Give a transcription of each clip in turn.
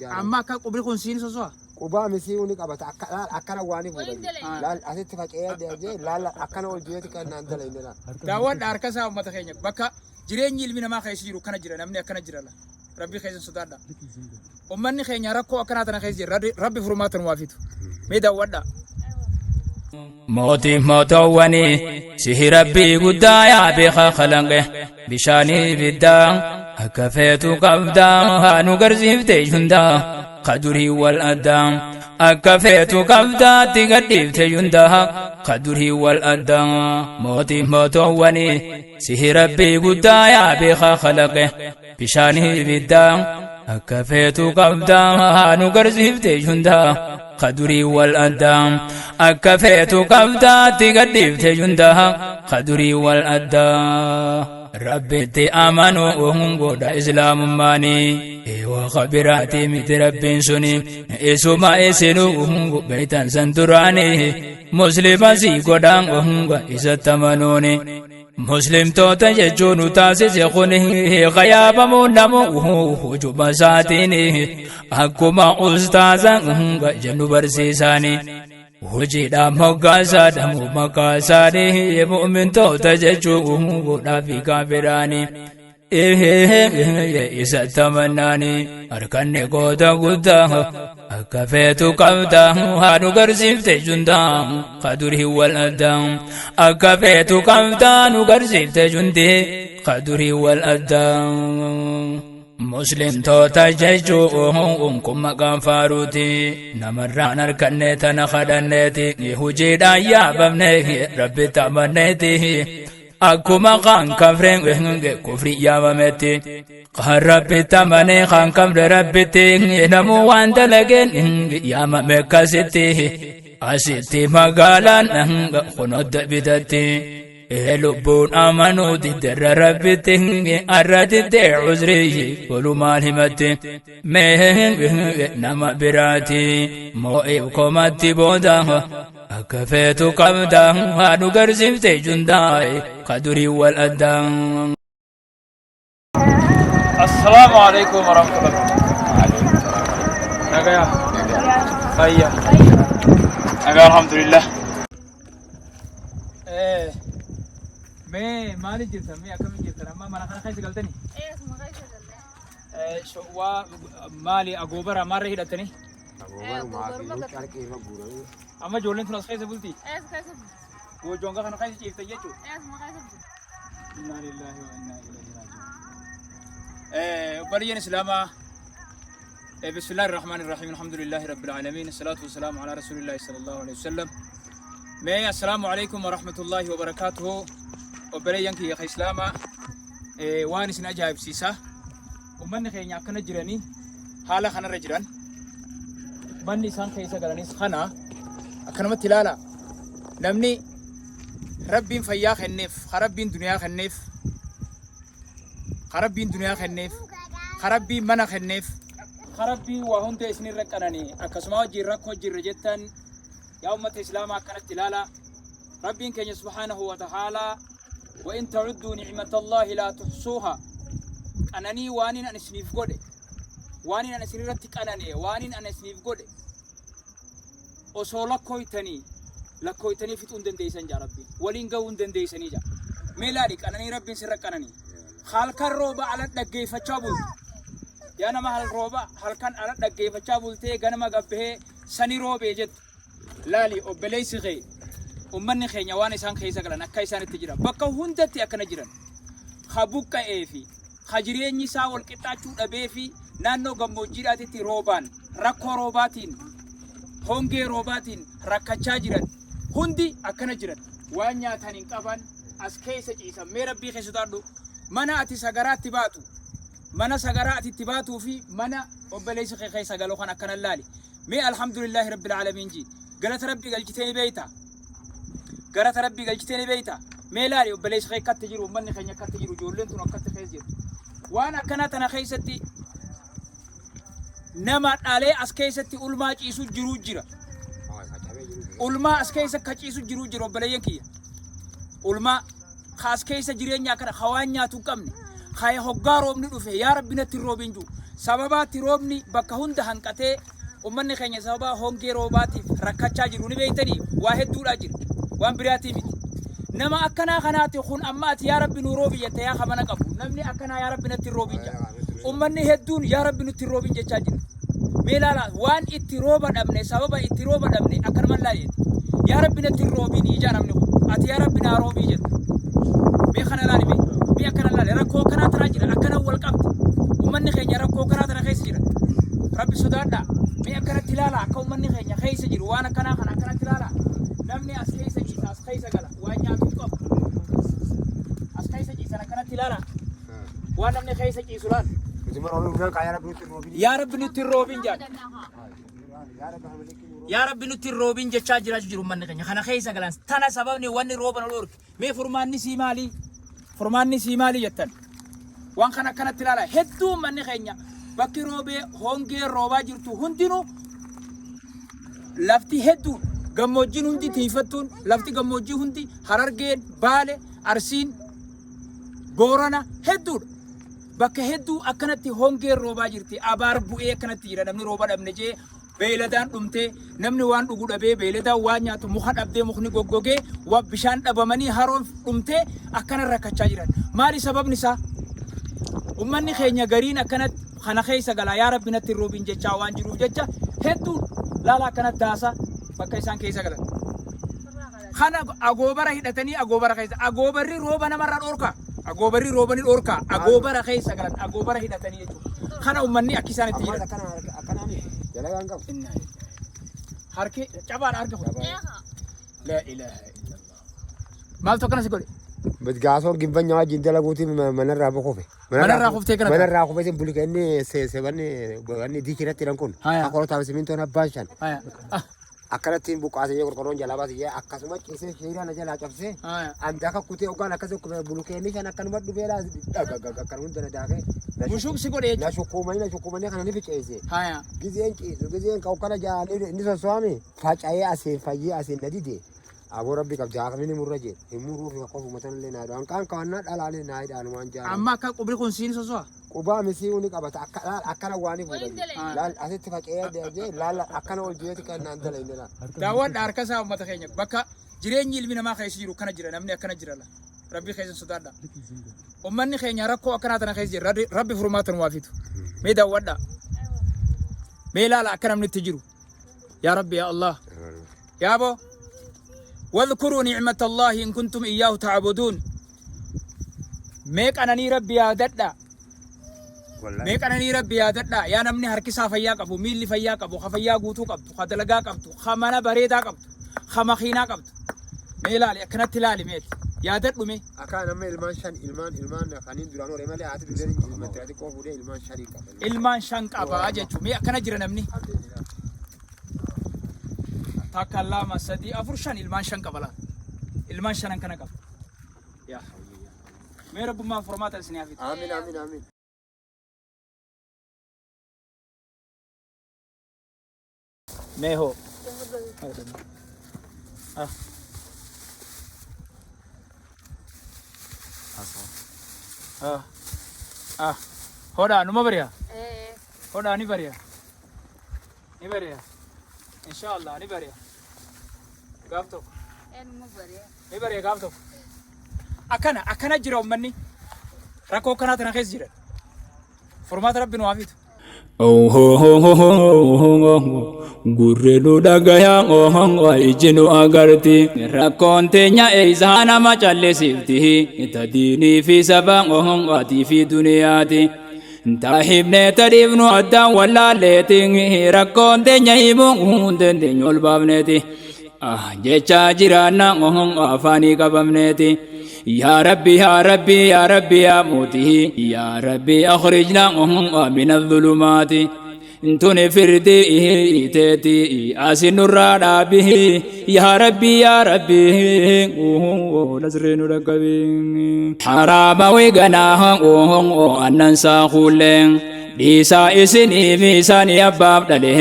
ijaarame. Amma akka qubri kun siin soso'a. Qubaa misii ni qabata akka laal akkana waan hin Waliin fuudhan. dalayna. Laal asitti faca'ee deemee laal akkana ol jeeti kan naan dalayne laal. Daawwadha harka isaa uummata keenya bakka jireenyi ilmi namaa keessa jiru kana jira namni akkana jira la. Rabbi keessan sodaadha. Uummanni keenya rakkoo akkanaa tana keessa jira Rabbi furmaata nu haa fidu. Mee daawwadha. Mootii mootoowwanii sihi rabbii guddaa yaa beekaa kalanqe bishaanii ibiddaa akka feetu qabdaa haa nu garsiifte hundaa ka durii wal addaa akka feetu qabdaa itti gadhiifte hundaa ka durii wal addaa mootii mootoowwanii sihi rabbii guddaa yaa beekaa kalaqe bishaanii ibiddaa akka feetu qabdaa haa nu garsiifte hundaa ka durii wal addaa akka feetu qabdaatti gadhiifte hundaa ka durii wal addaa rabbitti amanuu godha islaamummaanii waaqa biraati miti rabbiin suni isuma isinuu beeytan san duraanii muslima sii godhaan isatti amanuuni Muslimtoota jechuun nu taasise kun qayaabamuu namu hujuma isaatiin akkuma ustaaza jennu barsiisaani. Hojiidhaan moggaasaa dhamu maqaa isaanii mu'mintoota jechuun godhaa fi kaafiraani. Isa tamannaani harkanni goota guddaa akka feetu qabda haa nu garsiifte jundaa ka durii wal addaa akka feetu qabda nu garsiifte jundee ka durii wal addaa. Muslimtoota jechuun kun maqaan faaruuti namarraan harkanne tana kadhanneeti hojiidhaan yaabamne rabbitti amanneeti. Akkuma kan kafreen kufri yaamametti kan rabbitti amanee kan kafre rabbitti namuu waan dalageen yaamame akkasitti asitti magaalaan kunodda bitatti lubbuun amanuu didderra rabbitti arra diddee uzrii walumaan himatti mee nama biraati moo'eef komatti booda akka feetu qabda haa nu garsiifte jundaa'e ka durii wal addaa. Assalaamu alaikum warahmatullahi Nagaya. Fayya. Nagaa alhamdulillah. Eh, mee maali jirtan mee akkamiin jirtan amma mana kana keessa galtanii? Ee, asuma keessa galle. Waa maali agoobara maarra hidhatanii? Agoobarumaa fi carqii irra guuranii. Amma ijoolleen tun as keessa bulti? Ees keessa bulti. Gojoon kana keessa ciifte jechuudha. Ees ma keessa bulti. Inna lillahi wa inna ilayhi raaji'uun. Obboleeyyan Islaamaa Bismillahir Rahmanir Rahiim Alhamdulillahi Rabbil Aalamiin Salaatu wassalaamu ala Rasuulillahi sallallahu alaihi wasallam. Mee assalaamu alaikum wa rahmatullahi wa barakaatuhu. Obboleeyyan kiyya ka Islaamaa waan isin ajaa'ibsiisa. Ummanni keenya akkana jiranii haala kanarra jiran. Manni isaan keessa galanis kana akkanumatti ilaala. Namni Rabbiin fayyaa kenneef, ka Rabbiin duniyaa kenneef, ka Rabbiin duniyaa kenneef, ka Rabbiin mana kenneef, ka Rabbiin waa hunda isinirra qananii akkasuma wajjin rakkoo jirra jettan yaa ummata islaamaa akkanatti ilaala. Rabbiin keenya subhaanahu wa ta'aalaa wa in ta'udduu ni'matallaahi laa tuhsuuha qananii waanin an isiniif godhe waanin an isinirratti qanane waanin an isiniif godhe osoo lakkooytanii lakkooytanii fixuu hin dandeessan jaa Rabbiin waliin gahuu hin dandeessanii jaa mee laali qananii Rabbiin sirra qananii halkan rooba ala dhaggeeffachaa bultu yaa nama hal rooba halkan ala dhaggeeffachaa bultee ganama gabbahee sani roobee jettu Laali obboleessi kee ummanni keenya waan isaan keessa galan akka isaan itti jiran bakka hundatti akkana jiran ka buqqa'ee fi ka jireenyi isaa wal qixxaachuu dhabee fi naannoo gammoojjiidhaatitti roobaan rakkoo roobaatiin hongee roobaatiin rakkachaa jiran hundi akkana jiran waan nyaatan hin qaban as keessa ciisan mee rabbii kee sodaadhu mana ati sagaraatti baatu mana sagaraa ati itti baatuu fi mana obboleessi kee keessa galu kan akkana laali Mee alhamdulillaahi rabbil aalamiin jii. Galata rabbii galchitee ni beeyta. Galata rabbii galchitee ni beeyta. Mee laali obboleessi kee akkatti jiru ummanni keenya akkatti jiru ijoolleen tun akkatti keessa jirtu. Waan akkanaa tana keessatti nama dhalee as keessatti ulmaa ciisu jiruu jira. Ulmaa as keessa ka ciisu jiruu jira obboleeyyan kiyya. Ulmaa ka as keessa jireenya akkana ka waan nyaatu hin qabne ka hoggaa roobni dhufe yaa rabbi natti hin roobin jiru. Sababaatti roobni bakka hunda hanqatee ummanni keenya sababaa hongee roobaatiif rakkachaa jiru ni beektanii waa hedduudhaa jira. Waan biraatii miti. Nama akkanaa kanaati kun amma ati yaa Rabbi nuu roobi jette yaa kamana qabu. Namni akkanaa yaa Rabbi natti hin roobin jedha. Ummanni hedduun yaa Rabbi nutti hin roobin jechaa jira. Mee ilaala waan itti rooba dhabne sababa itti rooba dhabne akkanumaan laali jette. Yaa Rabbi natti hin roobin ijaa namni kun. Ati yaa Rabbi naa roobii jetta. Mee kana laali mee. Mee akkana laali rakkoo akkanaa tanaa jira akkana wal qabdi. Ummanni keenya rakkoo akkanaa tana keessa jira. Rabbi sodaadhaa. Mee akkanatti ilaala akka ummanni keenya keessa jiru waan akkanaa kana akkanatti ilaala. Namni as keessa ciisa as keessa gala waan nyaatu hin qabu. As keessa ciisan akkanatti ilaala. Waan namni keessa ciisu laal. Nuti mara roobni kaa yaa Rabbi nutti hin roobin. Yaa Rabbi nutti hin roobin jedhan. Yaa Rabbi nutti hin roobin jechaa jiraachuu jiru ummanni keenya. Kana keessa galan tana sababni wanni rooban ol orke. Mee furmaanni sii maali? Furmaanni sii maali jettan? Waan kana akkanatti ilaala. Hedduu ummanni keenya bakki roobee hongee roobaa jirtu hundinuu lafti hedduu gammoojjiin hundi tiifattuun lafti gammoojjii hundi Harargeen, Baale, Arsiin, Boorana hedduudha. Bakka hedduu akkanatti hongeen roobaa jirti. Abaar bu'ee akkanatti jira namni rooba dhabne jee beeyladaan dhumtee namni waan dhugu dhabee beeyladaan waan nyaatu muka dhabdee mukni goggogee waa bishaan dhabamanii haroon dhumtee akkana rakkachaa jiran. Maali sababni isaa? Ummanni keenya gariin akkanatti kana keessa galaa yaa Rabbi natti hin roobin jechaa waan jiruuf jecha hedduu laala akkanatti daasa bakka isaan keessa galan. Kana agoobara hidhatanii agoobara keessa agoobarri rooba namarra dhorka agoobarri rooba ni dhorka agoobara keessa galan agoobara hidhatanii jechuudha. Kana ummanni akka isaan itti Ammaan jiran. akkana akkanaa miti. Dalagaan qabu. Harki cabaadha harki kun. Laa ilaaha illallah. Maaltu akkana si godhe? Gaasoo gimbanya wajjin dalaguutiin manarraa bokofe. Manarraa kuftee kana Manarraa kufee bulike inni seesebanni wanni diikirratti hidhan kun. Haya. Akkorotaa simintoon abbaan shan. Haya. Ah, Akkanatti buqqaasee qorqorroon jalaa baasee akkasuma ciisee sheeraa na jalaa cabsee. haya. Anda akka kutee ogaan akkas bulukeenni shan akkanuma dhufee laa dhagagag akkan hunda na daakee. Mushuuk si godhe jechuudha. Na shukkuumanii na shukkuumanii kana ni ficeesse. Haya. Gizeen ciisu gizeen ka'u kana jaalanii inni sosso'ame faca'ee asiin fayyee asiin na dide. Aboo rabbi qabdi haaqni ni murra jee hin muruuf qofu matan illee naa dhaan kaan kaawannaa dhalaalee naa hidhaan waan jaalan. Amma akka qubri kun siin soso'a. Qubaa misii ni qabata akka laal akkana waan hin Waliin fuudhan. dalayna. Laal asitti faca'ee jee laal akkana ol jeeti kan naan dalayne laal. Daawwadha harka isaa uummata keenya bakka jireenyi ilmi namaa keessa jiru kana jira namni akkana jira la. Rabbi keessa sodaadha. Uummanni keenya rakkoo akkanaa tana keessa jira Rabbi- rabbi furmaata nu waafitu. Mee daawwadha. Mee ilaala akka namni itti jiru. Yaa Rabbi yaa Allah. Yaa boo. واذكروا نعمة الله إن كنتم إياه تعبدون mee qananii rabbi yaadadha mee qananii rabbi yaadadha yaa namni harkisaa fayyaa qabu miilli fayyaa qabu ka fayyaa guutuu qabdu ka dalagaa qabdu ka mana bareedaa qabdu ka makiinaa qabdu mee ilaali akkanatti ilaali meeti yaadadhu mee Akka nama ilmaan shan ilmaan ilmaan kaniin duraan horee malee haati duudeen ilmaan xiqqoo fuudhee ilmaan shanii qaba. Ilmaan shan qabaa jechuun mee akkana jira namni takka lama sadii afur shan ilmaan shan qaba laata ilmaan shanan kana qaba yaa hawli yaa mee rabbummaan furmaata isin haa fidu. Amiin amiin amiin. Mee hoo ah ah ah hodhaa numa bari'a hodhaa ni bari'a ni bari'a inshallah ni bari'a gaaf tokko ni bari'a gaaf tokko akkana akkana jira ummanni rakkoo akkanaa tana keessa jira furmaata rabbi nu haa fidu. Gurri nu dhagaya ijji nu agarti rakkoon teenya eeysaa nama callisiifti ta diinii fi saba atii fi duniyaati ta himne ta dhiifnu addaan wallaalleeti rakkoon teenya himuu hin dandeenyu ol baafneeti jecha jiraanna afaanii qabamneeti yaa rabbi yaa rabbi yaa rabbi yaa mootii yaa rabbi akhrijna min adh-dhulumaati tuni firdii teeti asin nurraa dhaabi yaa rabbi yaa rabbi nasrii nu dhaqqabi haraama wiganaa annan saakuullee dhiisaa isinii fi isaanii abbaaf dhale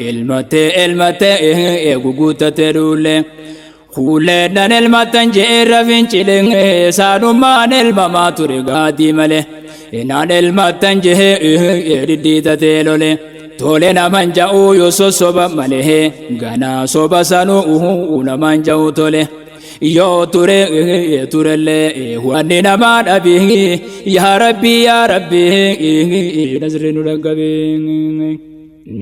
ilmattee ilmattee guguuttatee dhuullee kuulleen ilmattan je'eerra fincilee saanummaan ilmamaa ture gaadii malee. Inaan elmattan jehee dhidhiitatee lole. Tole naman ja'uu yoo sossoba malee ganaa soba sanuu naman ja'u tole. Yoo ture turellee wanni namaa dhabii yaa rabbii yaa rabbii nasri nu dhaqqabii.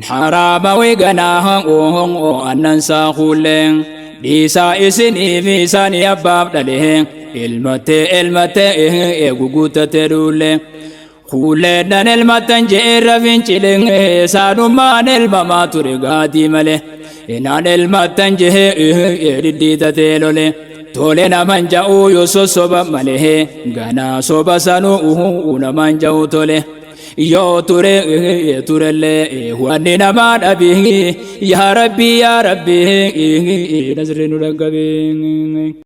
Haraama wiganaa annan saakuullee dhiisaa isiniif isaanii abbaaf dhalee ilmattee ilmattee guguuttatee duullee. Kuulleedhaan elmattan je'eerra fincilee saanummaan elmamaa ture gaatii malee. Inaan elmattan jehee dhidhiitatee lole. Tole naman ja'uu yoo sossoba malee ganaa soba sanuu naman ja'u tole. Yoo ture turellee wanni namaa dhabii yaa rabbii yaa rabbii nasri nu dhaqqabii.